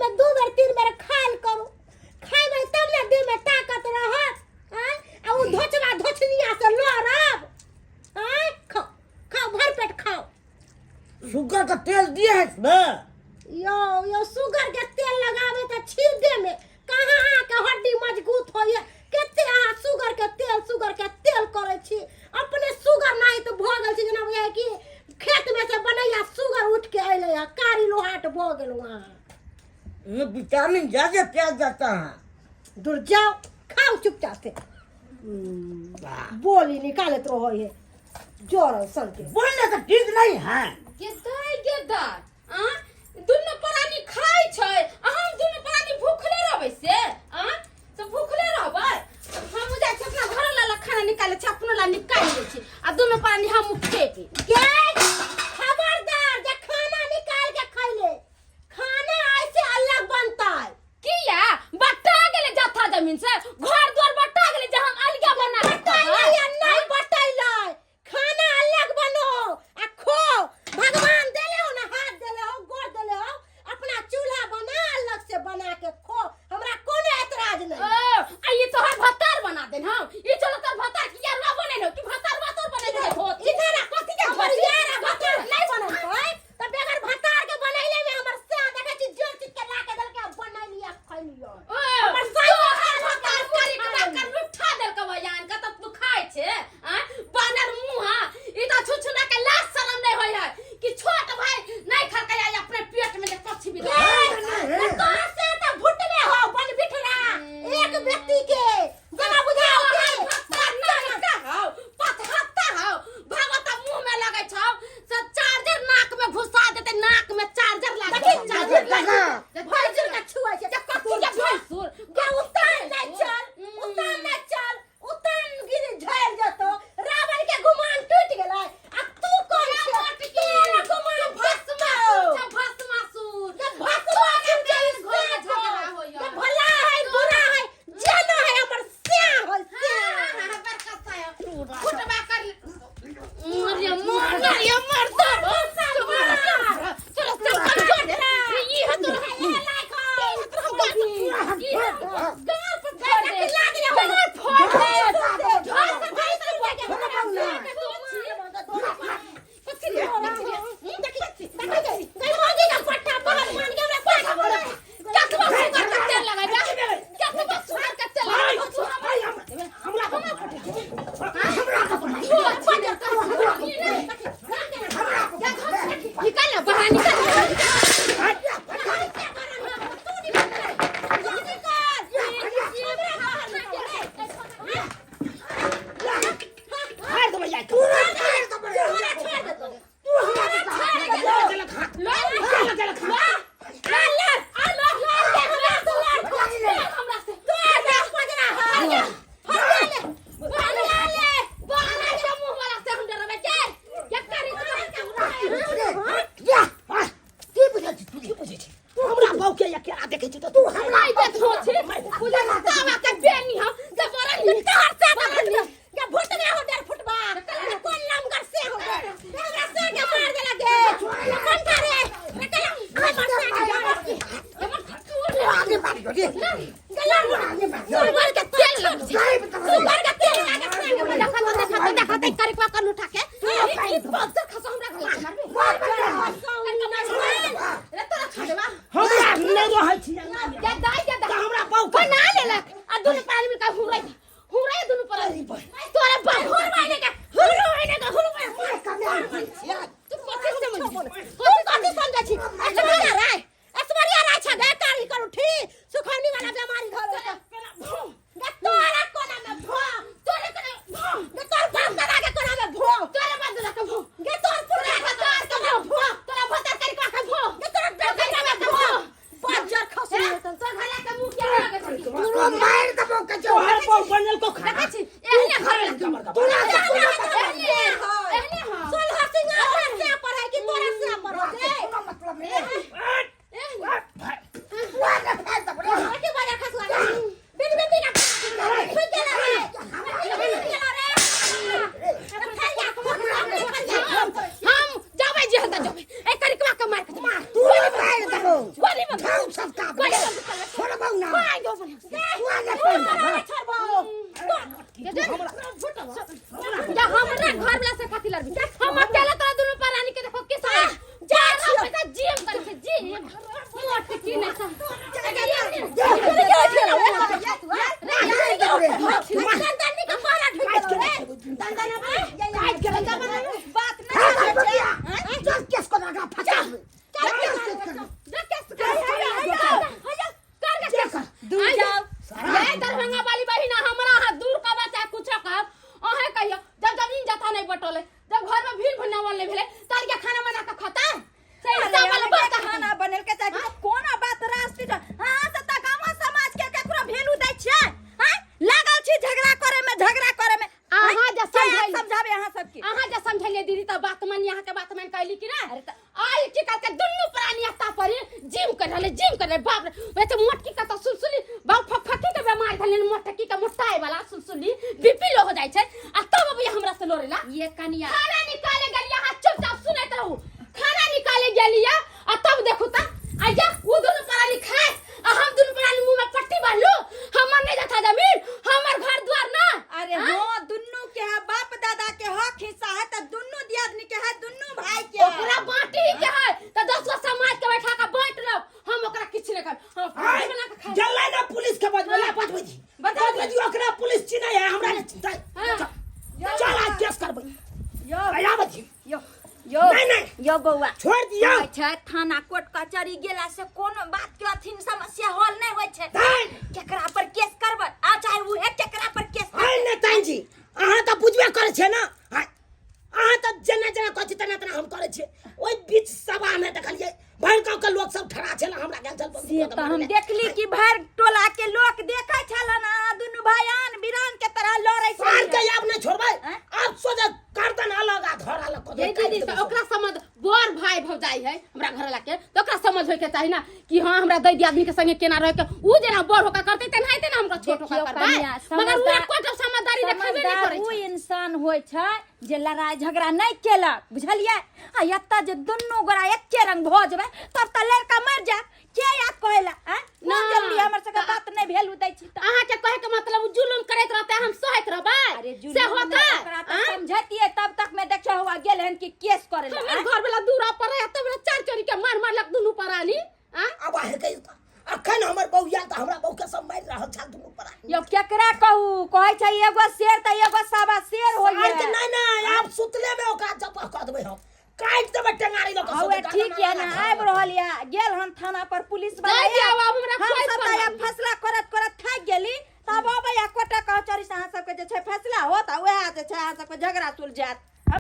तऽ दू बेर तीन बेर खायल करू खैबै तब ने देहमे ताकत रहत आँय आ ओ धोचबा धोचनिया से लड़ब आँय खाओ खाओ भर पेट खाओ शुगर का तेल दिए है इसमें यो यो शुगर के तेल लगावे त छी देह में कहाँ अहाँ के हड्डी मजबूत होइए कते अहाँ शुगर के तेल शुगर के तेल करै छी अपने शुगर नहीं तो भऽ गेल छै जेना बुझाय कि खेत में से बनैया शुगर उठ के अयलै है कारी लोहाट भऽ गेलहुँ अहाँ ये विटामिन ज्यादा प्याज जाता है दूर जाओ खाओ चुपचाप से बोली निकालत रहो है जोर सन के बोलने का ठीक नहीं है गेदाय गेदाय आ दुनू प्राणी खाइ छै आ हम दुनू प्राणी भूखले रहबै से आ से भूखले रहबै हम जाइ छी अपना घर ला खाना निकालै छी अपनो ला निकालि लै छी आ दुनू प्राणी हम खेबै गे खबरदार जे खाना निकाल के खैले खाना ऐसे अलग बनता है किया बटा गेलै जथा जमीन से घर द्वार बटा गेलै जे हम अलगे बना के बटैलै खेबै। या नहीं बटैलै खाना अलग बनो आ खो भगवान देले हो ना हाथ देले हो गोड़ देले हो अपना चूल्हा बना अलग से बना के खो हमरा कोनो एतराज ओ नहीं आ ई तोहर भतार बना देन हम ई चलो तोहर भतार की यार बने हो कि भतार तोर बने दे हो इधर आ कथी के हमर धोती? यार आ भतार नहीं बनल है त बगैर भतार के बनैले में हमर से देखै छी जोर चीज के ला के देलके आ बनैली आ खैली ओ हमर साई तोहर भतार करी के बाकर लुठा देलक बयान का तब तू खाय छे आ बानर मुंह हा ई त छुछुना के लाज शरम नहीं होय है कि छोट भाई नहीं खलकै आई अपने पेट में जे कछि भी तोहर से त भुटले हो बन बिठरा एक व्यक्ति के जना बुझाओ के चार्जर नाक में घुसा देते नाक में चार्जर लागे देखी चार्जर लगा। भैंसुर के छुआ छै जे कथी के भैंसुर गे उतान नहि चल उतान नहि चल उतान गिर झैल जेतो रावण के गुमान टूट गेलै आ तू कोन छै तोरा गुमान भस्मासुर छौ भस्मासुर गे भस्मासुर के घर में झगड़ा होइया। गे भला है बुरा है जेना है हमर स्या है स्या फुटबा कर मरिया मर मरिया मर तो तोरा चक्कर छोड़ दे ई है तोरा ई है गाल पर फोड़ दे गाल फोड़ दे झोर से भाई से निकाल ना बाहर निकाल मार दो भैया तू मार दो भैया तू हमरा गलत हाथ हमरा गलत हाथ या आ, की बुझै छी तू की बुझै छी तू हमरा बाऊ के अकेला देखै छी तऽ तू हमरा आगे बढ़ रे हमरा नहि रहै छी तऽ हमरा बाऊ के बना लेलक आ दुनू प्राणी मिलकर हुरै हुरै दुनू प्राणी तोरा बाप हुरवाइ ने के हुरवाइ ने के हुरवाइ तू कथी समझ तू कथी समझै छी ऐश्वर्या राय ऐश्वर्या राय छै गे कारी करू ठी सुखौनी वाला बीमारी धर गे तोरा कोना में भो तोरे कोना भो गे तोर बाप दादा के कोना में भो तोरे बाप दादा के भो गे तोर पुरना के तोर के भो तोरा भतार करी के भो गे तोरा बेटा के भो बज्जर खसु तोर घला के मुंह के लगे छै तू मार दबो के तोहर बाऊ बनल को खाना देखै छी एहने घर लगे तोरा एहने एहने हां सोलह सिंगार से पर है कि तोरा से पर है कोनो मतलब नहीं एहने के बजा खसुआ बिन बिन बिन फुट गेला रे फुट गेला रे हम जाबै जे हता जाबै ए करिकवा के मार के तू मार दबो गोली मार खाऊ सबका गोली की करके दुनू प्राणी अत्ता पर जिम कर रहले, जिम कर रहले। बाप रे, वैसे मोटकी का तो सुलसुली बाप फकफकी के बीमार भेलै, मोटकी के मोटाई वाला सुलसुली बीपी लो हो जाइ छै आ तब अबैया हमरा से लड़ेला। ये कनिया खाना निकाले गेलिया, हाथ चुपचाप सुनैत रहू। खाना निकाले गेलिया आ तब देखू त आया उ दुनू प्राणी खाए आ हम दुनू प्राणी मुंह में पट्टी बांधलू। हमर नहीं जाता जमीन, हमर घर द्वार ना। अरे हाँ, दुन्नू के है, बाप दादा के हक हिस्सा है, त दुन्नू दियादनी के है, दुन्नू भाई के है। ओकरा बांटी ही के है त 10 गो समाज के बैठा के बांट लब, हम ओकरा किछु नहीं करब, हम अपना आय, बना के खाएब। जल्लै ना पुलिस के बजबै ला, बजबै छी। बता बजबै छी, ओकरा पुलिस चिन्है है, हमरा नहि चिन्हतै। हाँ। चल, चल आज केस करबै। यो आया बजी। यो यो नहीं, नहीं। यो बौआ छोड़ दिया। होइ छै थाना कोर्ट कचहरी गेला से कोनो बात के अथी समस्या हल नहीं होइ छै। नहीं। केकरा पर केस करबै आ चाहे उहे केकरा पर केस आय ने ताई जी, अहाँ तऽ बुझबे करै छियै ना। आय, अहाँ तऽ जेना जेना कहै छी तेना तेना हम करै छियै। ओहि बीच सभा में देखलियै भरि गाँव के लोक सब ठड़ा छल हमरा गेल छल से तऽ हम देखली कि भरि टोला के लोक देखै छलन अहाँ दुनू भाई आन बिरान के तरह लड़ै साल के छलियै। आब नहि छोड़बै। आँय? आब सोझे गर्दन अलग आ धर अलग कऽ ये देबै। दीदी तऽ ओकरा समझ बड़ भाई भौजाई है हमरा घर वाला के, तऽ ओकरा समझ होय के चाही ना कि हाँ हमरा दै दियादनी के संगे केना रहे के। उ जेना बड़ होकर करतै तेनाहिते ना हमरा छोट होकर देखियौ करबै। कनिया, मगर उ समझदार- एको समझदारी देखेबे नहि समझदार करै उ छै। इंसान होइ छै जे लड़ाई झगड़ा नहि केलक, बुझलियै? आ एतऽ जे दुनू गोरा एके रंग भऽ जेबै तब तऽ लड़का मरि जायत। के याद कहै लए आँय? कोन ना। जरूरी हमर सबके बात नहि भेल दै छी तऽ अहाँ के कहे के मतलब जुलुम करैत रहते हम सहैत रहबै? अरे से जुलूम होतै? नहि, ओकरा तऽ आँय? समझैतियै तब तक में देखियौ हुआ गेल हन कि केस करै लए। हमर आँय? घर वाला दूरा पर रहे तब चार चोरी के मार मारलक दुनू परानी। आँय? आब अहाँके अखन हमर बहू आयल तऽ हमरा बहू के सब मारि रहल छल दुनू परानी। यौ केकरा कहू, कहै छै एगो शेर तऽ एगो सवा शेर होइए। साल के नहि नहि, आब सुतले में ओकरा जपह कऽ देबै, हम काटि देबै टेंगारी लऽ कऽ। हौवे सोझे ठीक यऽ ने, आबि रहल यऽ, गेल हन थाना पर पुलिस वाला। जाय दियौ, आब हमरा हम कोइ सब परवाह तऽ आब नहि। फैसला करत करत थाकि गेली, तब अबै आ कोर्टक कचहरी से अहाँ सबके जे छै फैसला होत आ वएह जे छै अहाँ सबके झगड़ा सुलझायत।